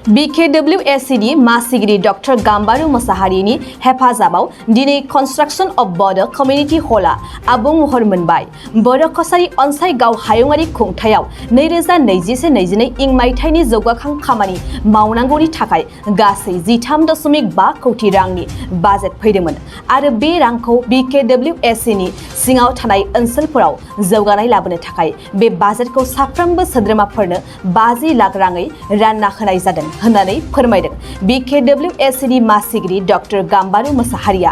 BKWACन मासिगिरि डॉक्टर गाम्बारू मोसाहारिनि हेफाजाबाव दिनै कन्स्ट्रक्शन अफ बडो कम्युनिटी हॉलआ आबुं महर मोनबाय। बर'कछ अनसाय गाव हायुङारि खुंथायाव 2021-22 इं मायथाइनि जौगाखां खामानि मावनांगौनि थाखाय गासै 13.5 कोटी रांनि बाजेट फैदोंमोन आरो बे रांखौ BKWACनि सिङाव थानाय ओनसोलफोराव जौगानाय लाबोनो थाखाय बे बाजेटखौ साफ्रोमबो सोद्रोमाफोरनो 50 लाख राङै रानना होनाय जादों होननानै फोरमायदों BKWACनि मासिगिरि डॉक्टर गाम्बारू मोसाहारिया।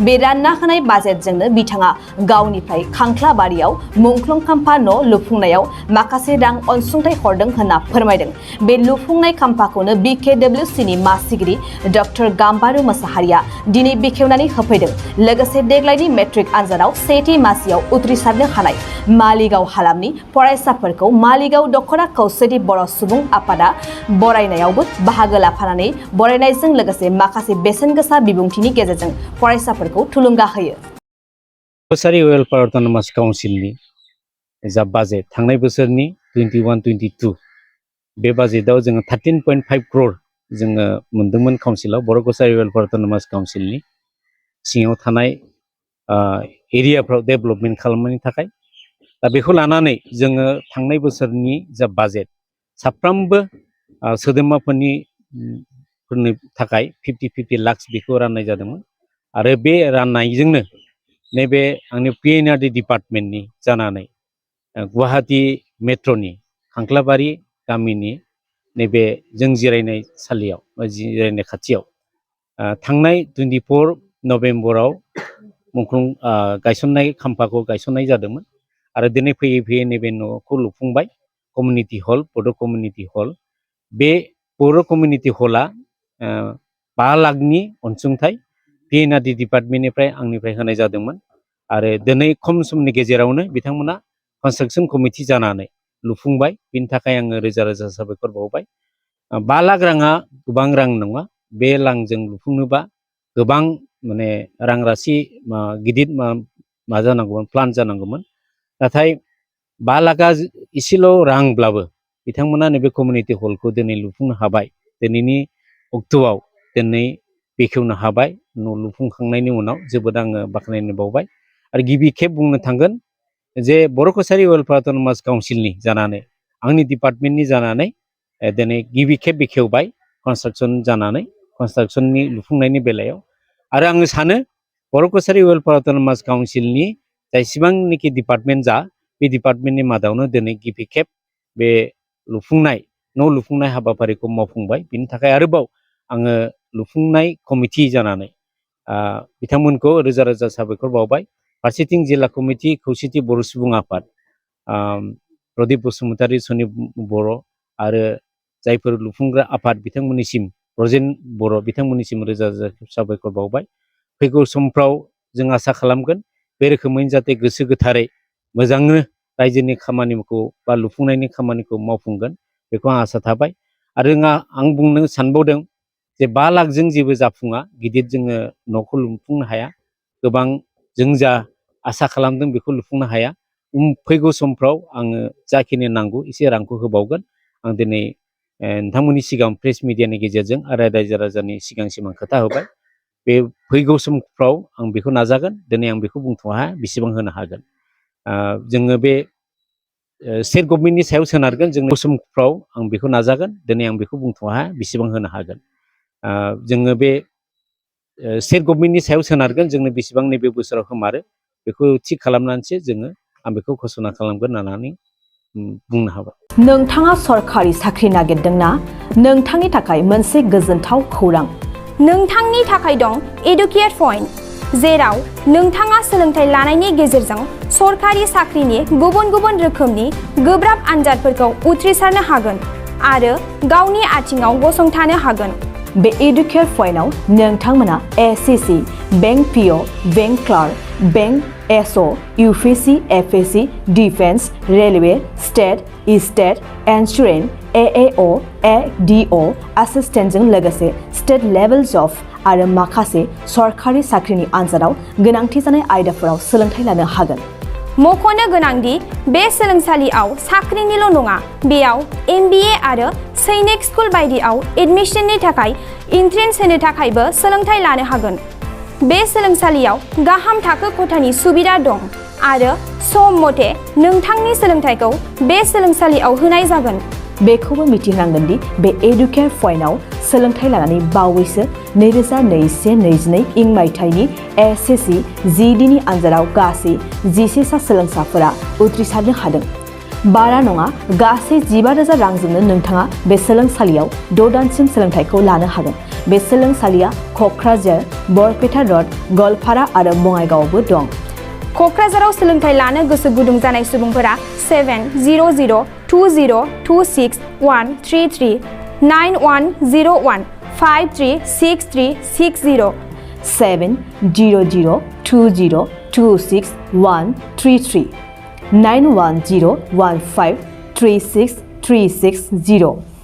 बे रानना होनाय बाजेटजोंनो बिथाङा गावनिफ्राय खांख्लाबारियाव मुंख्लं खाम्फा न' लुफुंनायाव माखासे रां अनसुंथाइ हरदों होनना फोरमायदों। बे लुफुंनाय खाम्फाखौनो BKWACनि मासिगिरि डॉक्टर गाम्बारू मोसाहारिया दिनै बेखेवनानै होफैदों। लोगोसे देग्लायनि मेट्रिक आनजादाव सेथि मासियाव उथ्रिसारनो हानाय मालिगाव हालामनि फरायसाफोरखौ मालिगाव दख'रा खौसेथि बर' सुबुं आफादा बरायनायावबो बाहागो लाफानानै बरायनायजों लोगोसे माखासे बेसेन गोसा बिबुंथिनि गेजेरजों फरायसाफोरखौ थुलुंगा होयो। बोसोरारि वेलफेयार अट'नमास काउन्सिलनि जा बाजेट थांनाय बोसोरनि 21-22 बे बाजेटआव जोङो 13.5 करोड़ जोङो मोनदोंमोन काउन्सिलाव बर'कछ वेलफेयार अट'नमास काउन्सिलनि सिङाव थानाय एरियाफ्राव डेभेलपमेन्ट खालामनायनि थाखाय। दा बेखौ लानानै जोङो थांनाय बोसोरनि जा बाजेट साफ्रोमबो सोद्रोमाफोरनि थाखाय 50 लाख बेखौ राननाय जादोंमोन आरो बे राननायजोंनो नैबे आंनि PNRD डिपार्टमेन्टनि जानानै गुवाहाटी मेट्र'नि खांख्लाबारि गामिनि नैबे जों जिरायनाय सालियाव जिरायनाय खाथियाव थांनाय 24 नभेम्बराव मुंख्लं गायसननाय खाम्फाखौ गायसननाय जादोंमोन आरो दिनै फैयै फैयै नैबे न'खौ लुफुंबाय कमिउनिटी हल बड' कमिउनिटी हल। बे बर' कमिउनिटी हलआ 5 लाखनि अनसुंथाइ PNRD डिपार्टमेन्टनिफ्राय आंनिफ्राय होनाय जादोंमोन आरो दिनै खम समनि गेजेरावनो बिथांमोना कन्स्ट्राक्शन कमिटि जानानै लुफुंबाय। बिनि थाखाय आङो रोजा रोजा साबायखर बावबाय। 5 लाख राङा गोबां रां नङा। बे रांजों लुफुंनोबा गोबां माने रां राशि गिदिर मा जानांगौमोन प्लान जानांगौमोन। नाथाय 5 लाखा इसेल' रांब्लाबो बिथांमोना नैबे कमिउनिटी हलखौ दिनै लुफुंनो हाबाय। दिनैनि अक्ट'आव दिनै बेखेवनो हाबाय। न' लुफुंखांनायनि उनाव जोबोद आङो बाख्नायनो बावबाय आरो गिबि खेब बुंनो थांगोन जे बर'कछ वेलफेयार अट'नमास काउन्सिलनि जानानै आंनि डिपार्टमेन्टनि जानानै दिनै गिबि खेब बेखेवबाय कन्स्ट्राक्शन जानानै कन्स्ट्राक्शननि लुफुंनायनि बेलायाव। आरो आङो सानो बर'कछ वेलफेयार अट'नमास काउन्सिलनि जायसिबांनिखि डिपार्टमेन्ट बे डिपार्टमेन्टनि मादावनो दिनै गिबि खेब बे लुफुंनाय न' लुफुंनाय हाबाफारिखौ मावफुंबाय। बिनि थाखाय आरोबाव आङो लुफुंनाय कमिटि जानानै बिथांमोनखौ रोजा रोजा साबायखर बावबाय। फारसेथिं जिल्ला कमिटि खौसेथि बर' सुबुं आफाद प्रदीप बसुमतारी सनिप बर' आरो जायफोर लुफुंग्रा आफाद बिथांमोननिसिम ब्रजेन बर' बिथांमोननिसिम रोजा रोजा साबायखर बावबाय। फैगौ समफ्राव जों आसा खालामगोन बे रोखोमैनो जाहाथे गोसो गोथारै मोजांनो रायजोनि खामानिखौ बा लुफुंनायनि खामानिखौ मावफुंगोन बेखौ आं आसा थाबाय। आरो आं बुंनो सानबावदों जे 5 लाखजों जेबो जाफुङा गिदिर जोङो न'खौ लुफुंनो हाया। गोबां जों जा आसा खालामदों बेखौ लुफुंनो हाया। फैगौ समफ्राव आङो जाखिनि नांगौ एसे रांखौ होबावगोन। आं दिनै नोंथांमोननि सिगां प्रेस मिडियानि गेजेरजों आरो रायजो राजानि सिगांसिम आं खोथा होबाय। बे फैगौ समफ्राव आं बेखौ नाजागोन। दिनै आं बेखौ बुंथ'नो हाया बेसेबां होनो हागोन। जोङो बे स्टेट गभर्नमेन्टनि सायाव सोनारगोन। जों समफ्राव आं बेखौ नाजागोन। दिनै आं बेखौ बुंथ'नो हाया बेसेबां होनो हागोन। जोङो बे स्टेट गभर्नमेन्टनि सायाव सोनारगोन जोंनो बेसेबां नैबे बोसोराव होमारो बेखौ थि खालामनानैसो जोङो आं बेखौ घोषणा खालामगोन होननानै बुंनो हाबाय। नोंथाङा सरखारि साख्रि नागिरदोंना? नोंथांनि थाखाय मोनसे गोजोनथाव खौरां। नोंथांनि थाखाय दं एडुकेट पइन्ट, जेराव नोंथाङा सोलोंथाइ लानायनि गेजेरजों सरखारि साख्रिनि गुबुन गुबुन रोखोमनि गोब्राब आनजादफोरखौ उथ्रिसारनो हागोन आरो गावनि आथिङाव गसंथानो हागोन। बे एडुकेट पइन्टआव नोंथांमोना SCC, bank PO, bank clerk, bank SO, UPC, FAC, defence, railway, state, state, insurance, AAO, ADO, एसिस्टेन्टजों लोगोसे स्टेट लेभेल जब आरो माखासे सरखारि साख्रिनि आनजादाव गोनांथि जानाय आयदाफोराव सोलोंथाइ लानो हागोन। मख'नो गोनांदि बे सोलोंसालियाव साख्रिनिल' नङा, बेयाव MBA आरो सैनिक स्कुल बायदियाव एडमिशननि थाखाय एन्ट्रेन्स होनो थाखायबो सोलोंथाइ लानो हागोन। बे सोलोंसालियाव गाहाम थाखो खथानि सुबिदा दं आरो सम मथे नोंथांनि सोलोंथाइखौ बे सोलोंसालियाव होनाय जागोन। बेखौबो मिथिनांगोन दि बे एडुकेट पइन्टआव सोलोंथाइ लानानै बावैसो 2021-22 इं मायथाइनि SSC GDनि आनजादाव गासै 11 सा सोलोंसाफोरा उथ्रिसारनो हादों। बारा नङा, गासै 15,000 रांजोंनो नोंथाङा बे सोलोंसालियाव 6 दानसिम सोलोंथाइखौ लानो हागोन। बे सोलोंसालिया क'क्राझार, बरपेटा रड, गवालपारा आरो बङाइगावआवबो दं। क'क्राझाराव सोलोंथाइ लानो गोसो गुदुं जानाय सुबुंफोरा 70020261133 9101536360 70020261133 9101536360